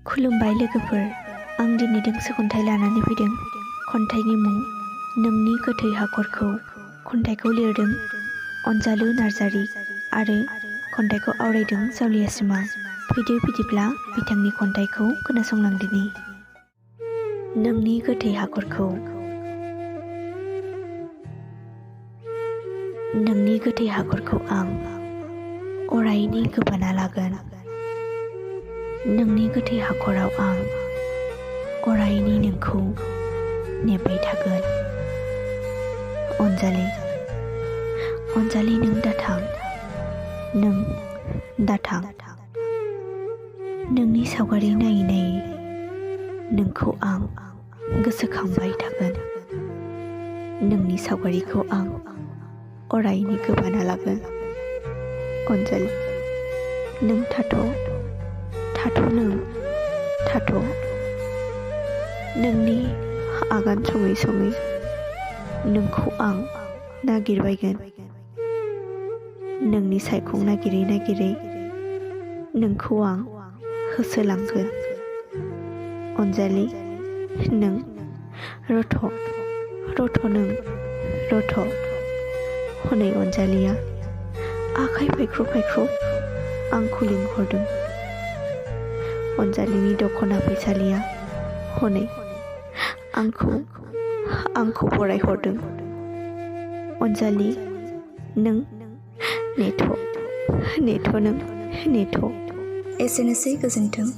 खुलुमबाय लोगोफोर, आं दिनै दोंसे खन्थाइ लानानै फैदों। खन्थाइनि मुं नोंनि गोथै हाखरखौ। खन्थाइखौ लिरदों अनजालु नार्जारि आरो खन्थाइखौ आवरायदों जावलिया सिमा। फैदो बिदिब्ला बिथांनि खन्थाइखौ खोनासंलांदिनि। नोंनि गोथै हाखरखौ। नोंनि गोथै हाखरखौ आं अरायनि गोबाना लागोन। नोंनि गोथै हाखराव आं अरायनि नोंखौ नेबाय थागोन। अनजालि, अनजालि नों दाथां, नों दाथां। नोंनि सावगारि नायै नायै नोंखौ आं गोसोखांबाय थागोन। नोंनि सावगारिखौ आं अरायनि गोबाना लागोन। अनजालि, नों थाथ', थाथ' नों थाथ'। नोंनि आगान सङै सङै नोंखौ आं नागिरबायगोन। नोंनि सायखं नागिरै नागिरै नोंखौ आं होसोलांगोन। अनजालि, नों रथ', रथ' नों रथ'। हनै अनजालिया आखाइ फायख्र' फायख्र' आंखौ लिंहरदों। अनजालिनि दख'ना फैसालिया हनै आंखौ बरायहरदों। अनजालि, नों नेथ' नेथ' नों नेथ'। एसेनोसै, गोजोन्थों।